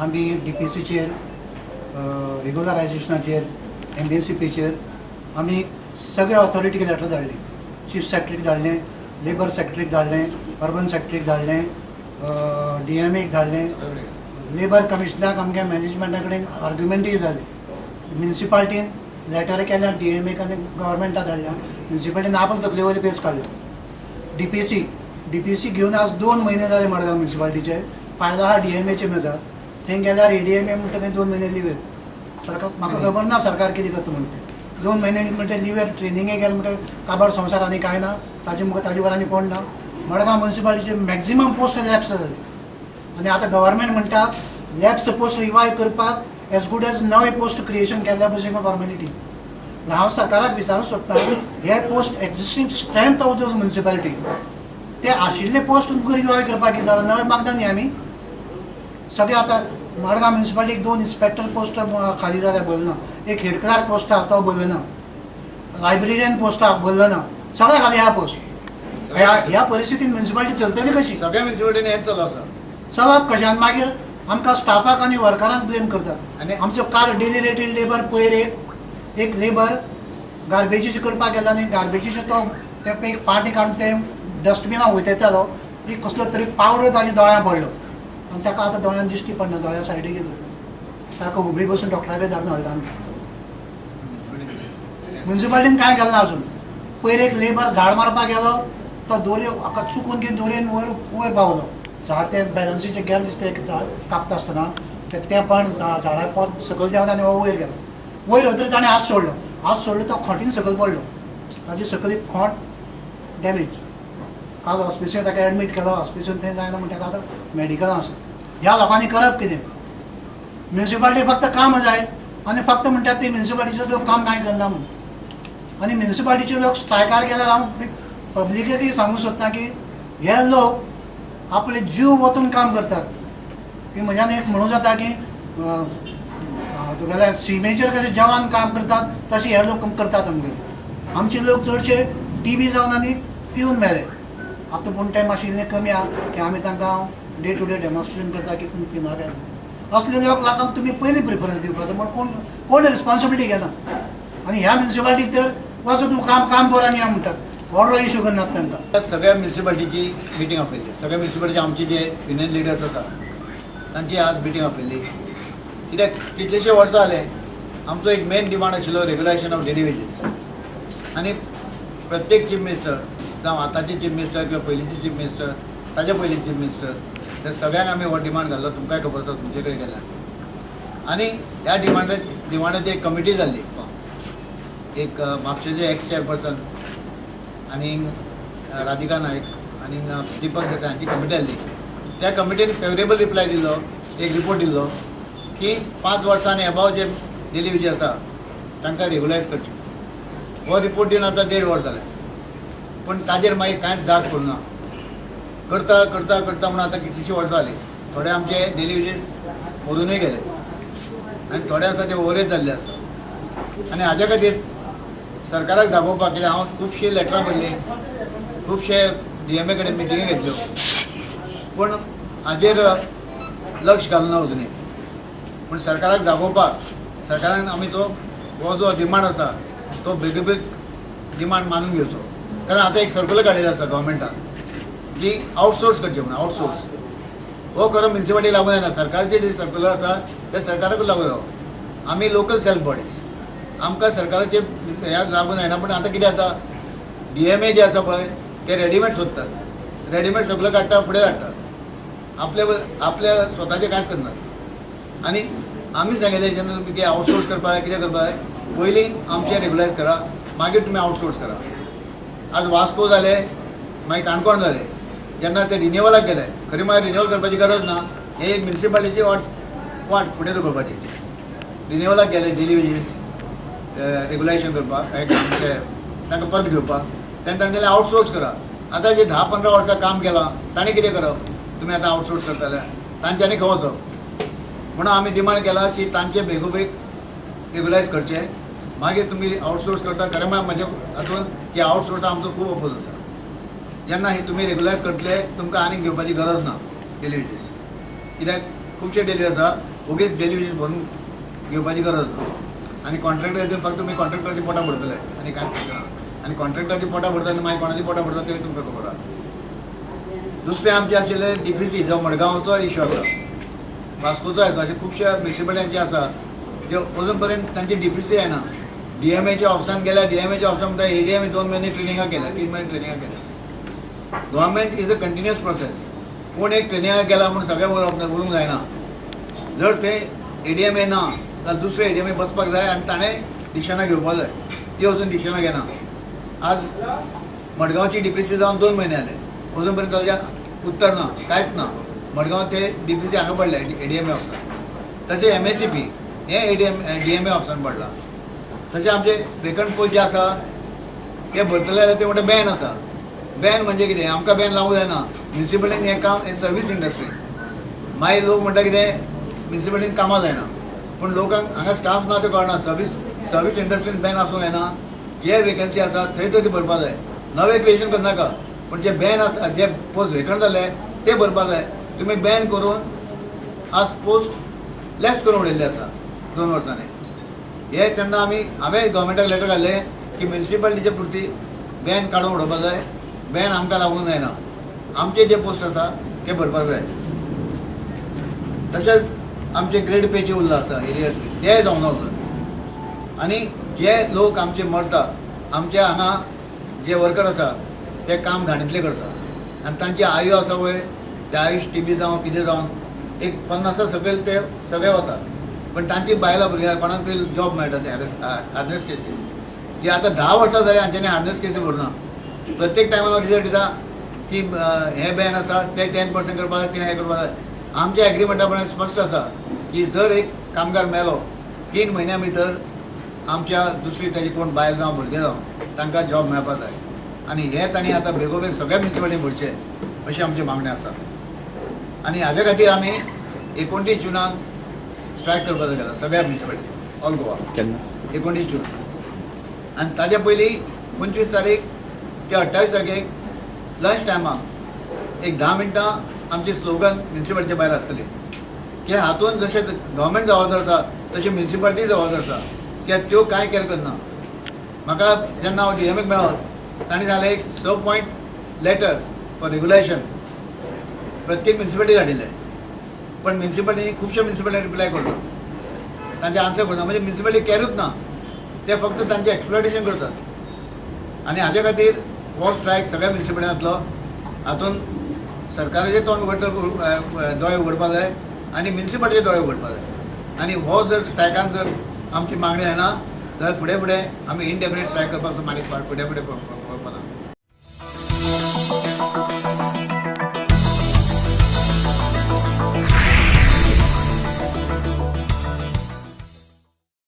आमी D P सीचेर, रेगुलरायजेशनाचेर, एम बी सी पीचेर आमी सगळे ऑथॉरिटीक लेटर धाडली. चीफ सेक्रेटरीक धाडलें, लेबर सेक्रेटरीक धाडलें, अर्बन सेक्रेटरीक धाडलें, डी एम एक धाडलें, लेबर कमिशनराक आमगे मॅनेजमेंटा कडेन आर्ग्युमेंटूय जाले. म्युनिसिपालिटीन लेटर केल्या डी एम एक आनी गव्हर्मेंटाक धाडल्या. म्युनिसिपालिटीन आपले तकले वयले पेस काडलो. डी पी सी घेवन आज 2 म्हयने जाले मडगांव म्युनिसिपालिटीचे फायल आहा डी एम एचे मेजार. थंय गेल्यार ए डी एम ए म्हणटा थंय 2 म्हयने लिवेर. सरकार म्हाका खबर ना सरकार कितें करता म्हणटा. 2 म्हयने म्हणटा लिवेर, ट्रेनिंगे गेले म्हणटा काबार संवसार आनी कांय ना, ताजे मुखार ताजे वर आनी कोण ना. मडगांव म्युनिसिपालिटीचे मॅक्झिमम पोस्ट लॅप्स जाले आनी आतां गव्हर्मेंट म्हणटा लॅप्स पोस्ट रिवायव करपाक एज गूड एज नवे पोस्ट क्रिएशन केल्ल्या भशेन फॉर्मेलिटी. हांव सरकाराक विचारूंक सोदता, हे post existing strength of those municipality ते आशिल्ले पोस्ट तुमकां रिवायव करपाक कितें जालां? नवे मागता न्ही आमी सगळे. आतां मडगांव म्युनिसिपालिटीक 2 इन्स्पेक्टर पोस्ट खाली जाल्या भरना, एक हेड क्लार्क पोस्ट आहा तो भरलो ना, लायब्रेरियन पोस्ट आहा भरलो ना, सगळे खाली आहा पोस्ट. ह्या परिस्थितीन म्युनिसिपालिटी चलतली कशी? सगळ्या म्युनिसिपालिटीन हेंच चलू आसा. चलप कशें? आनी मागीर आमकां स्टाफाक आनी वर्करांक ब्लेम करतात. आनी आमचो कार डेली रेटेड लेबर पयर एक लेबर गार्बेजीचे करपाक गेलो आनी गार्बेजीचे तो ते एक पाटी काडून ते डस्टबिनाक वयतालो, एक कसलो तरी पावडर ताच्या दोळ्यां पडलो आनी ताका आतां दोळ्यान दिश्टी पडना, दोळ्या सायडीक गेलो. ताका हुबळी बसून डॉक्टरा कडेन धाडून हाडला आमी. म्युनिसिपालिटीन कांय केलें ना अजून. पयर एक लेबर झाड मारपाक गेलो, तो दोरये म्हाका चुकून की दोरयेन वयर वयर पावलो. झाड तें बॅलन्सीचें गेलें दिसता, एक झाड कापता आसतना तें पण झाडा पोत सकयल देंवता आनी हो वयर गेलो. वयर वतरी ताणें हात सोडलो, हात सोडलो तो खोंटीन सकयल पडलो, ताजी सकयल एक खोंट डॅमेज. काल हॉस्पिटल ताका एडमीट केलो, हॉस्पिटल थंय जायना म्हण ताका आतां मेडिकलां आसा. ह्या लोकांनी करप कितें? म्युनिसिपालिटी फक्त काम जाय आनी फक्त म्हणटात ती म्युनिसिपालिटीचे लोक काम कांय करना म्हूण. आनी म्युनिसिपालिटीचे लोक स्ट्रायकार गेल्यार हांव पब्लिकेकय सांगूंक सोदता की हे लोक आपले जीव वतून काम करतात. की म्हज्यान एक म्हणूं जाता की तुगेल्या सिमेचेर कशे जवान काम करतात तशे हे लोक करतात आमगेले. आमचे लोक चडशे टी बी जावन आनी पिवन मेले. आतां पूण ते मातशे इल्ले कमी आहा की आमी तांकां डे टू डे डेमॉन्स्ट्रेशन करता की तुमी पिनाकात. असले लोक लोकांक तुमी पयलीं प्रिफरन्स दिवपाचो म्हण कोण कोण रिस्पॉन्सिबिलिटी घेना. आनी ह्या म्युनिसिपालिटीक तर वचून तूं काम काम कर आनी या म्हणटात, ऑर्डर इशू करनात तांकां. सगळ्या म्युनिसिपालिटीची मिटींग आपयल्ली, सगळ्या म्युनिसिपालिटी आमचे जे युनियन लिडर्स आसा तांची आज मिटींग आपयल्ली. कित्याक कितलेशे वर्सां जाले आमचो एक मेन डिमांड आशिल्लो रेगुलेशन ऑफ डेली वेजीस. आनी प्रत्येक चीफ मिनिस्टर, जावं आतांचे चीफ मिनिस्टर किंवा पयलींचे चीफ मिनिस्टर, ताजे पयलीं चीफ मिनिस्टर, ते सगळ्यांक आमी हो डिमांड घाल्लो. तुमकांय खबर आसा, तुमचे कडेन गेल्या. आनी ह्या डिमांडाची एक कमिटी जाल्ली, एक म्हापशेचे एक्स चेअरपर्सन आनी राधिका नायक आनी दीपक देसाय हांची कमिटी जाल्ली. त्या कमिटीन फेवरेबल रिप्लाय दिल्लो, एक रिपोर्ट दिल्लो की 5 वर्सां आनी एबाव जे डेली वेजीस आसा तांकां रेगुलायज करचें. हो रिपोर्ट दिवन आतां 1.5 वर्स जालें, पूण ताजेर मागीर कांयच जाग करूं ना. करता करता करता म्हणून आतां कितलींशीं वर्सां जालीं. थोडे आमचे डेली वेजीस मरुनूय गेले आनी थोडे आसा ते ओवरेज जाल्ले आसा. आनी हाज्या खातीर सरकाराक दाखोवपाक कित्याक हांव खुबशीं लेटरां भरलीं, खुबशे डी एम ए कडेन मिटिंगी घेतल्यो, पूण हाजेर लक्ष घालना अजुनूय. पूण सरकाराक दाखोवपाक सरकारान आमी तो हो जो डिमांड आसा तो बेगोबेग डिमांड मानून घेवचो. कारण आतां एक सर्कुलर काडिल्लें आसा गव्हर्मेंटान की आउटसोर्स करचें म्हणून. आउटसोर्स हो खरो म्युनिसिपालिटी लागू जायना, सरकारचें जें सर्कुलर आसा तें सरकाराकूच लागू जावं. आमी लोकल सेल्फ बॉडीज, आमकां सरकाराचें ह्या लागू जायना. पूण आतां कितें जाता, डी एम ए जे आसा पळय ते रेडीमेड सोदतात, रेडीमेड सगळें काडटा, फुडें हाडटा, आपले आपल्या स्वताचें कांयच करनात. आनी आमी सांगिल्लें जेन्ना तुमी कितें आउटसोर्स करपाक जाय, कितें करपाक जाय, पयलीं आमचें रेगुलायज करा, मागीर तुमी आउटसोर्स करा. आज वास्को जालें, मागीर काणकोण जालें, जेन्ना ते रिन्युअलाक गेले, खरी मागीर रिन्युअल करपाची गरज ना, हे एक म्युनिसिपालिटीची वाट वाट फुडें दवरपाची. रिन्युअलाक गेले डेली वेजीस रेगुलेशन करपाक, तांकां परत घेवपाक, तेन्ना तांच्यानी आउटसोर्स करा. आतां जे 10-15 वर्सां काम केलां ताणें कितें करप? तुमी आतां आउटसोर्स करता जाल्यार तांच्यांनी खंय वचप? म्हणून आमी डिमांड केला की तांचे बेगोबेग रेगुलायज करचें, मागीर तुमी आउटसोर्स करता. खरें म्हळ्यार म्हज्या हातून की आउटसोर्स आमचो खूब अपोज आसा. जेन्ना ही तुमी रेगुलायज करतले तुमकां आनीक घेवपाची गरज ना डेली वेजीस, कित्याक खुबशे डेली आसा ओगीच डेली वेजीस भरून घेवपाची गरज ना. आनी कॉन्ट्रॅक्टर हितून फक्त तुमी कॉन्ट्रॅक्टराची पोटां भरतले आनी कांयच ना. आनी कॉन्ट्रॅक्टराची पोटां भरता आनी मागीर कोणाची पोटां भरता तें तुमकां खबर आसा. दुसरें आमचें आशिल्लें DPC जो मडगांवचो इशू आसा, वास्कोचो आसा, अशे खुबश्या म्युनिसिपालिटींचे आसा जे अजून पर्यंत तांची DPC जायना. DMAच्या ऑफिसान गेल्यार DMAच्या ऑफिसान म्हणटा ADM 2 म्हयने ट्रेनिंगाक गेल्या, 3 म्हयने ट्रेनिंगाक गेल्या. Government is a continuous process. कोण एक ट्रेनिंगाक गेला म्हूण सगळें उरूंक जायना. जर थंय ADMA ना जाल्यार दुसरे ADMA बसपाक जाय आनी ताणें डिसिशनां घेवपाक जाय. ती अजून डिसिशनां घेना. आज मडगांवची DPC जावन 2 म्हयने जाले, अजून पर्यंत ताजें उत्तर ना, कांयच ना. मडगांव ते DPC हांगा पडले ADMA ऑफिसान. तशें MSCP हें DMA ऑफिसान पडलां. तशें आमचे वेकंट पोस्ट जे आसा ते भरतले जाल्यार ते म्हणटा बॅन आसा. बॅन म्हणजे कितें? आमकां बॅन लागू जायना. म्युनिसिपालिटीन हें काम हें सर्वीस इंडस्ट्री. मागीर लोक म्हणटा कितें म्युनिसिपालिटीन कामां जायना, पूण लोकांक हांगा स्टाफ ना तें कळना. सर्वीस इंडस्ट्रीन बॅन आसूंक जायना. जे वेकन्सी आसा थंय थंय ती भरपाक जाय. नवें क्रिएशन करनाका, पूण जे बॅन आसा, जे पोस्ट वेकंट जाले ते भरपाक जाय. तुमी बॅन करून आज पोस्ट लॅप्स करून उडयल्ले आसा 2 वर्सांनी. हे तेन्ना हांवें गव्हर्मेंटाक लेटर घाल्लें की म्युनिसिपालिटीचे पुरती बॅन काडून उडोवपाक जाय. बॅन आमकां लागूंक जायना. आमचे जे पोस्ट आसा ते भरपाक जाय. तशेंच आमचे ग्रेड पेचे उरला आसा एरियर्स ते जावना अजून. आनी जे लोक आमचे मरता, आमचे हांगा जे वर्कर आसा ते काम घाणींतले करता आनी तांची आयु आसा पळय, ते आयुश टीबी जावं कितें जावं एक 50 सकयल ते सगळे वता. पण तांची बायलां भुरग्यां कोणाक तरी जॉब मेळटा ते हार्डनेस केसी. ती आतां 10 वर्सां जाली हांच्यांनी हार्डनेस केसी भरना. प्रत्येक टायमार रिजल्ट दिता की हें बॅन आसा, तें 10% करपाक जाय, तें हें करपाक जाय. आमच्या एग्रीमेंटा प्रमाणे स्पश्ट आसा की जर एक कामगार मेलो 3 म्हयन्या भितर आमच्या दुसरी ताजी कोण बायल जावं भुरगें जावं तांकां जॉब मेळपाक जाय. आनी हें तांणी आतां बेगोबेग सगळ्या म्युनिसिपालिटी भरचें अशी आमची मागणी आसा. आनी हाजे खातीर आमी 29 जुनाक स्ट्रायक करपाचो गेला सगळ्या म्युनिसिपालिटी ऑल गोवा. 29 जून. आनी ताजे पयलीं 25 तारीख ते 28 तारखेक लंच टायमाक एक 10 मिनटां आमची स्लोगन म्युनिसिपालिटीच्या भायर आसतली की हातून जशें गव्हर्मेंट जबाबदार आसा तशें म्युनिसिपालिटी जबाबदार आसा, कित्याक त्यो कांय कॅर करना. म्हाका जेन्ना हांव DMAक मेळ्ळो तांणी सांगलें एक 6 पॉयंट लेटर फॉर रेगुलेशन प्रत्येक म्युनिसिपालिटी धाडिल्लें, पण म्युनिसिपालिटीनी खुबश्या म्युनिसिपालिटी रिप्लाय करना, तांचे आन्सर करना. म्हणजे म्युनिसिपालिटी कॅरूच ना, ते फक्त तांचें एक्सप्लॉयटेशन करतात. आनी हाजे खातीर हो स्ट्रायक सगळ्या म्युनिसिपालिटींतलो हातून सरकाराचे तोंड उगडटा, दोळे उगडपाक जाय आनी म्युनिसिपालिटीचे दोळे उगडपाक जाय. आनी हो जर स्ट्रायकान जर आमची मागणी जायना जाल्यार फुडें फुडें आमी इनडेफिनेट स्ट्रायक करपाचो मागीर फुडें फुडें